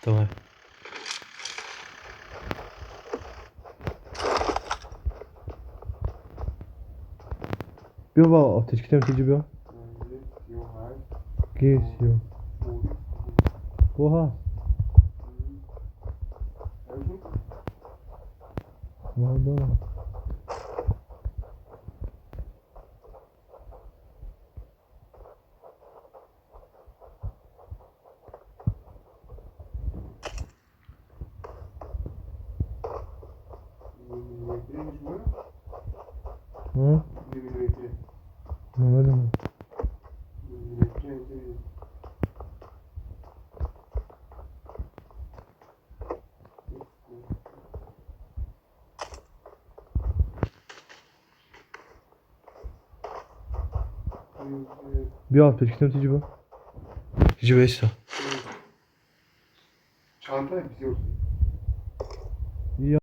Давай. Биё ба аптечкитам тиҷи биё. Ки сиё. Бо ҳаст. Ман дорам. Намедонам. Биё аптечкитам тиҷи биё. Тиҷи беста. Чанта бисёр.